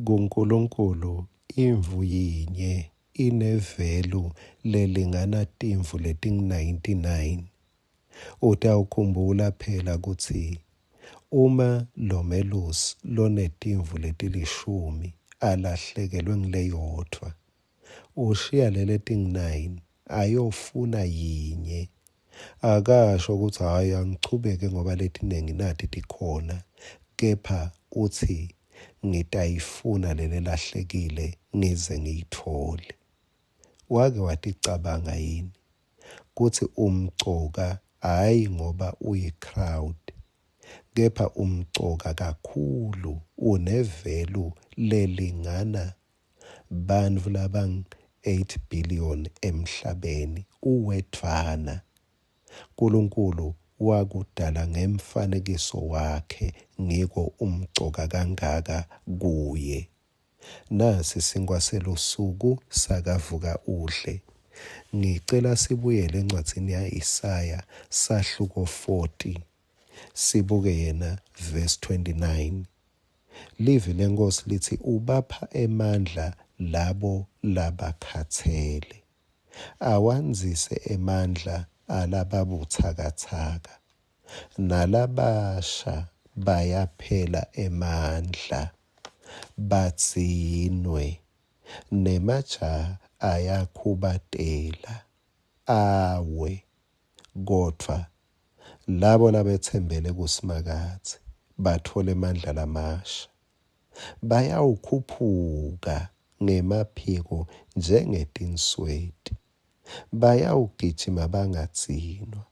KuNkulunkulu imvu yinye inevelu lelingana timvu letingu-99. Utawukhumbula phela kutsi uma lomelusi lonetimvu letilishumi alahlekelwe nguleyodvwa, ushiya leletingu-9 ayofuna yinye. Akasho kutsi hhayi angichubeke ngoba letiningi nati tikhona, kepha utsi ngitayifuna lelelahlekile ngize ngiyitfole. Wake waticabanga yini kutsi umcoka hhayi ngoba uyi-crowd kepha umcoka kakhulu une-value lelingana bantfu labang-8 billion emhlabeni uwedvwana. Nkulunkulu wakudala ngemfanekiso wakhe ngiko umcoka kangaka kuye. Nasi sinkwa selusuku sakavuka udle. Ngicela sibuyele encwadzini ya-Isaya sahluko 40 sibuke yena verse 29. Livi leNkhosi litsi ubapha emandla labo labakhatsele, awandzise emandla alababutsakatsaka, nalabasha bayaphela emandla, badzinwe, nemajaha ayakhubatela, awe, kodvwa Labo labetsembele kuSimakadze batfola emandla lamasha. Bayawukhuphuka ngemaphiko njengetinsweti. Bayawugijima bangadzinwa,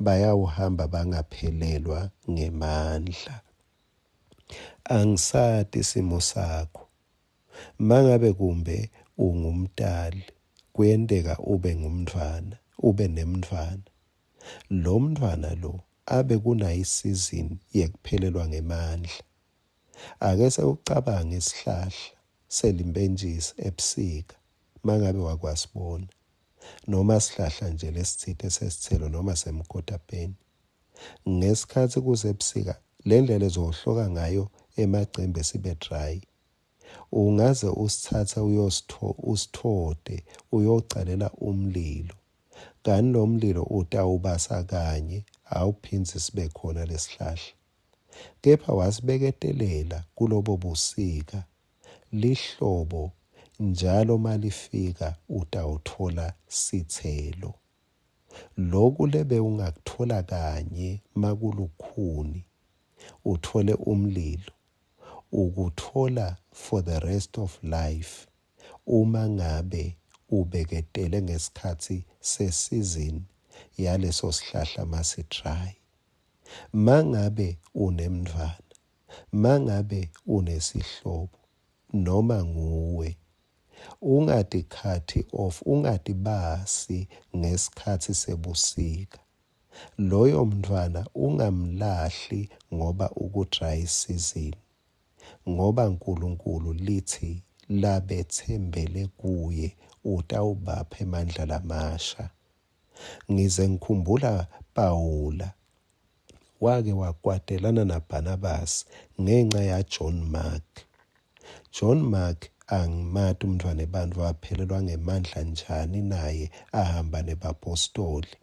bayawuhamba bangaphelelwa ngemandla. Angisati simo sakho. Mangabe kumbe ungumtali, kuyenteka ube ngumntfwana, ube nemntfwana. Lomntfwana lo abe kunayi season yekuphelelwa ngemandla. Ake sewucabange sihlahla selimpentjisi ebusika mangabe wakwasibona noma sihlahla nje lesitsite sesitselo noma semkotapeni. Ngesikhatsi kusebusika le ndlela ezohloka ngayo emacembe sibe dry ungaze usitsatse usitfote uyocalela umlilo Kani lomlilo utawubasa kanye awuphindzi sibe khona lesihlahla. Kepha wasibeketelela kulobo busika, lihlobo njalo malifika utawutfola sitselo. Loku lebewungakutfola kanye makulukhuni utfole umlilo, ukutfola for the rest of life Uma ngabe ubeketele ngesikhatsi se-season yaleso sihlahla masi-dry. Mangabe unemntfwana, mangabe unesihlobo noma nguwe, ungatikhathi off, ungatibasi ngesikhatsi sebusika. Loyo mntfwana ungamlahli ngoba uku-dry season. Ngoba Nkulunkulu litsi labetsembele kuye utawubapha emandla lamasha. Ngize ngikhumbula Pawula wake wakwatelana naBarnabas ngenca yaJohn Mark. John Mark angimati umntfwana ebantfu waphelelwa ngemandla njani naye ahamba nebapostoli.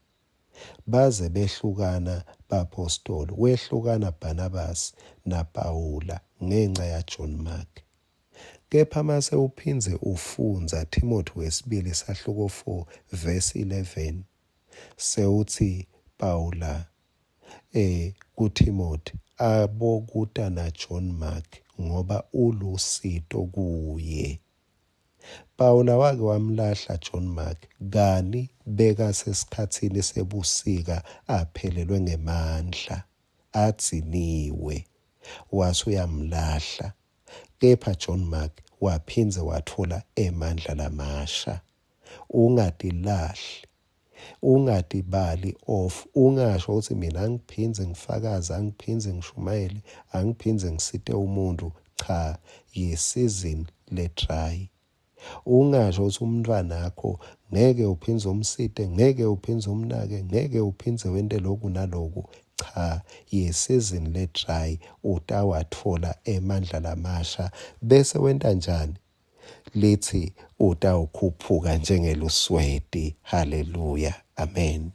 Baze behlukana baphostoli, wehlukana Barnabas naPawula ngenca yaJohn Mark. Kepha mase uphindze ufundza Timothy wesibili sahluko 4 verse 11 sewutsi Pawula eh kuTimothy abokuta naJohn Mark ngoba ulusito kuye. Pawula wake wamlahla John Mark kani bekasesikhatsini sebusika aphelelwe ngemandla, adziniwe, wase uyamlahla. Kepha John Mark waphindze watfola emandla lamasha. Ungatilahli, ungatibali off, ungasho kutsi mina angiphindze ngifakaze, angiphindze ngishumayele, angiphindze ngisite umuntu. Cha, yi-season le-dry. Ungasho kutsi umntfwanakho ngeke uphindze umsite, ngeke uphindze umnake, ngeke uphindze wente loku naloku. Cha, yi-season le-dry utawatfola emandla lamasha bese wenta njani? Litsi utawukhuphuka njengelusweti. Haleluya. Amen.